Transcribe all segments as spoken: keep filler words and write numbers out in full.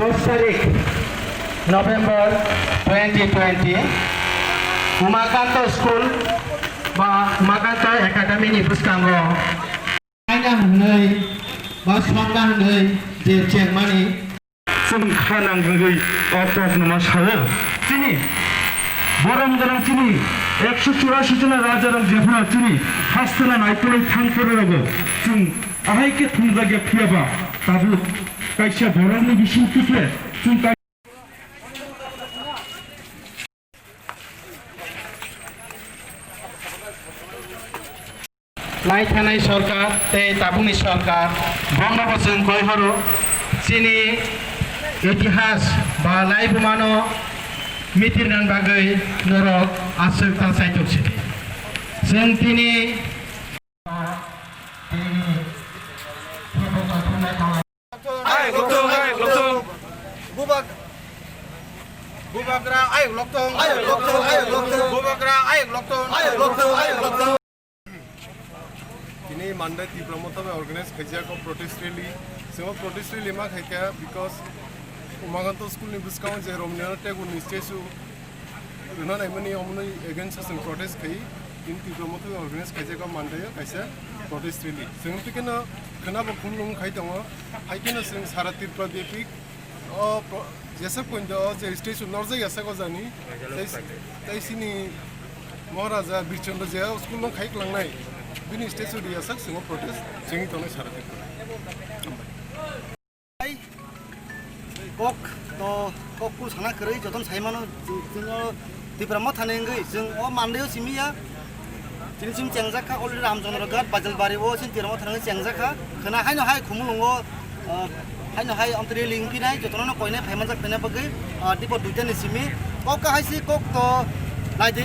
Dos tarik November twenty twenty, Umakanto School ba Umakanto Academy ni bwskango aina hwnwi ba songna hwnwi je chengmani. Chwng kha nang bagwi o kok no ma sao. Chini borom gwnang chini ekso churashi jona raja rok jephano chini hasteno naikolwi thang pore rogo chwng ahai khe thumjakya phiya ba tabuk kaisa borokni bising khe chwng Lai thanai sorkar tei tabukni sorkar bongno bo chwng koi horo chini itihas ba laibumano mitirnani bagwi norok aswk ta chaitok sidi. Chwng tini Ayok lokthung, ayok lokthung. Bubak, bubagra ayok lokthung. Ayok lokthung, ayok lokthung. Bubagra ayok lokthung. Ayok lokthung, ayok lokthung. Tini Monday Tipra Motha bai organize khaijak o protest rally. Simo protest rally ma khaikha because Umakanto school ni bwskango je Rabindranath Tagore ni statue rwna naimani omoni against o chwng protest khai. Tini Tipra Motha bai organize khaijak o Monday o kaisa protest rally. Chwng twi kheno khwnabo khumlung khai tongo. Hai kheno chwng sara Tripura byapik o pro-, jesa pointo o je statue norjak ya saka jani. Tai, tai sini Maharaja Birchandra je school no khai klangnai. Bini statue ri yasak chwng o protest chengwi tongnai sara Tripura. Kok to kok kul sana kwrwi jotono sai mano, chwng, chwng o Tipra Motha ni wngwi chwng o Monday o simi ya. Chini sim chengjak kha already Ramchandra Ghat, Bajalbari o chini Tipra Motha ni wngwi chengjak kha. Khwna haino hai Khumulwng o, ah, haino hai amtwrwi link phinai jotono no koinai phai manjak phaina bagwi, ah, dipo duita ni simi. Kok kha hai si kok to nai di.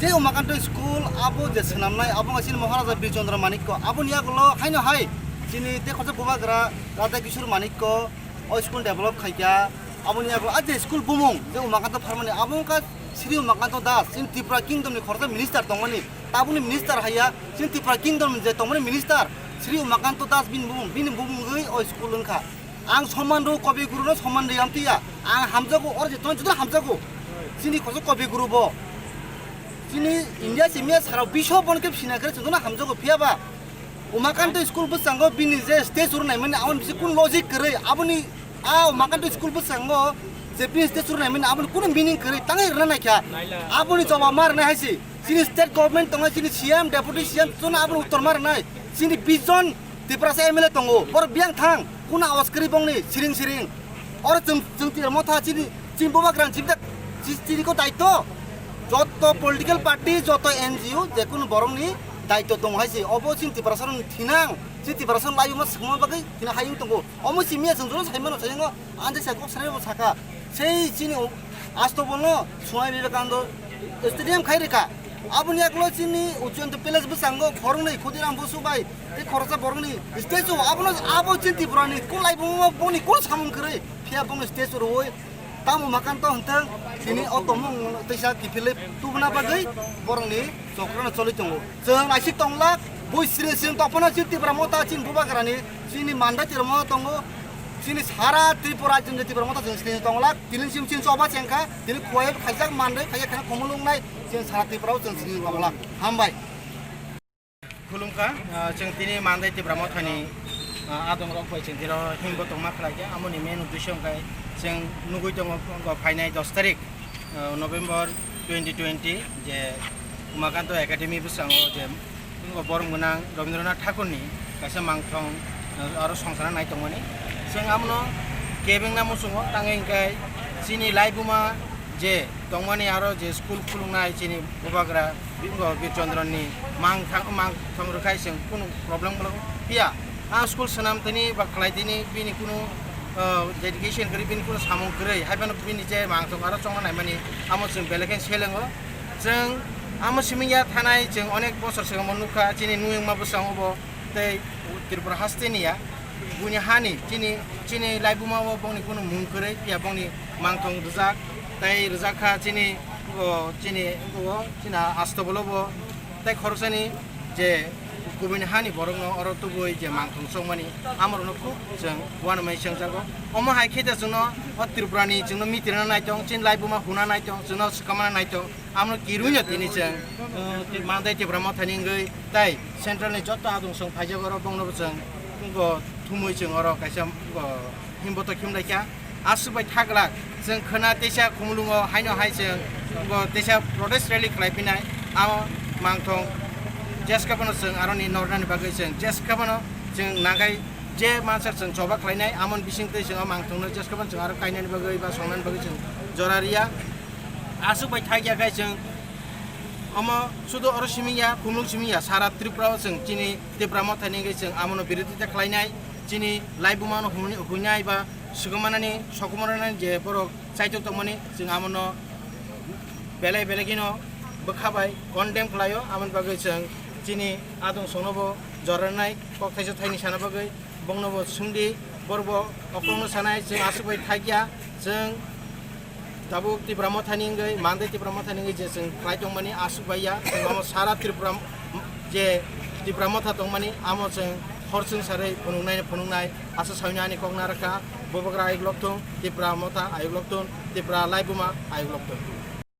Je Umakanto school abo je swnamnai abo wngkha chini Maharaja Birchandra Manikko. Aboni yagulo haino hai chini tei khoroksa bubagra Radha Kishore Manikko o school develop khaikha. Aboni yago a je school bumung je Umakanto pharmani abo wngkha Sri Umakanto Das, chini Tripura Kingdom ni khoroksa minister tongmani. Tabukni minister haiya, chini Tripura Kingdom je tongmani minister Sri Umakanto Das bini bumung, bini bumung wngwi o school wngkha. Ang Soman Rao Kobi Guru no soman riyam tiya. Ang hamjago, oro je tong joto hamjago. Chini khoroksa Kobi Guru bo. Chini India simi ya sarao bisho bon khe sina khe joto hamjago phiya ba. Umakanto school bwskango bini je stage rwnaimani aboni bisi kun logic kwrwi, aboni a Umakanto school bwskango je bini stage rwnaimani aboni kunu meaning kwrwi tangwi rwna naikha. Aboni jawab ma rwnai hai si. Chini state government tongo, chini C M, deputy C M, chwngno aboni uttor ma rwnai. Chini bish jon Tiprasa M L A tongo, borok biyang thang, kunu awas kwrwi bongni siring siring. Oro chwng, chwng Tipra Motha chini, chini bubagrani chini, chini ko daityo. Joto political party, joto N G O, jekunu borokni daityo tongo hai se. Obo chini Tiprasa rokni thinang, chini Tiprasa rokni laibuma swkangma bagwi thinang hai wng tongo. Omo simi ya chwng joto sai mano, sai wngo, ang je sai kok sanai bo saka. Sei chini o-, Asto bono Swami Vivekananda Stadium khai rwkha. Aboni yagulo chini Ujjayanta Palace bwskango khoroknwi Khudiram Bosu bai tei khoroksa borokni statue. Abono, abo chini Tripurani kul laibuma boni kul samung kwrwi. Phiya bongni statue rwui tamo Umakanto hwntwng tini o tongmung teisa kiphilwi tubuna bagwi borokni chokrano choli tongo. Chwng naisik tonglak, bui sri sri tongphano chini Tipra Motha chini bubagrani, chini Mandai Tipra Motha tongo, chini sara Tripura chini Tipra Motha chwng sri tonglak, tini sim chini choba chengkha, tini khuwai khaijak Mandai khaijak khana khomol wngnai, chini sara Tripura o chwng sri tonglak. Hambai. Khulumkha, ah, chwng tini Mandai Tipra Mothani, ah, adongrok bai chwng tino himbo tongma khlaikha, amoni main uddesho hwnkhe chwng nugui tongo, phainai dos tarik, ah, November twenty twenty je Umakanto Academy bwskango je borok gwnang Rabindranath Thakurni kaisa mangthong, ah, aro songchana nai tongmani. Chwng abono kebengna muchungo, tangwi hwnkhe chini laibuma je tongmani aro je school khuluknai chini bubagra Birchandra ni mangthang, mangthong rwkhai chwng kunu problem phiya. A school swnam tini ba khlai tini bini kunu, ah, dedication kwrwi bini kunu samung kwrwi, haiphano bini je mangthong aro chongna naimani amo chwng belai khe selengo. Chwng amo simi ya thanai chwng onek bosor swkang bo nukha chini nuyungma bwskango bo tei Tripura haste ni ya. Buini hani chini, chini laibuma o bongni kunu mung kwrwi phiya bongni mangthong rwjak tei rwjak kha chini, o, chini, o, chini astobolo bo tei khoroksani je kubuni hani borokno oro tubui je mangthong chongmani amorokno khub chwng uanamai chengjago. Omo hai khe da chwngno o Tripurani chwngno mitirna naitong, chini laibuma huna naitong, chwngno swkamana naitong, amno kirwino tini chwng, uh, Mandai Tipra Mothani wngwi tai centralni joto adungsong phaijak oro bongnobo chwng, uh, thumui chwng oro kaisa, uh, himboto khimlaikha. Aswk bai thaglak chwng khwna teisa khumulwngo haino hai chwng bo teisa protest rally khlai phinai, amo mangthong jeska bono chwng aroni nornani bagwi chwng jeska bono chwng nagai je mansa chwng choba khlainai amoni bisingtwi chwng o mangthongno jeska bono chwng aro kainani bagwi ba songnani bagwi chwng jora riya. Aswk bai thakya khai chwng omo sudu oro simi ya, khumlung simi ya, sara Tripura o chwng chini Tipra Mothani wngwi chwng amono birodita khlainai, chini laibuma no huni-, huinai ba swkangmanani sokomornani je borok chaitok tongmani, chwng amono belai belai kheno bwkha bai condemn khlaio. Amoni bagwi chwng chini adungsongno bo jornai kok thaisa thaini sana bagwi bongno bo swngdi, borok bo okolno sanai chwng aswk bai thakya, chwng tabuk Tipra Mothani wngwi, Mandai Tipra Mothani wngwi je chwng khlai tongmani aswk bai ya, chwng omo sara Tripura m-, je Tipra Motha tongmani amo chwng hor chwng sarwi phunuknai phunuknai asa sawi ani kok narwkha, Bubagra ayuk lokthung, Tipra Motha ayuk lokthung, Tipra laibuma ayuk lokthung.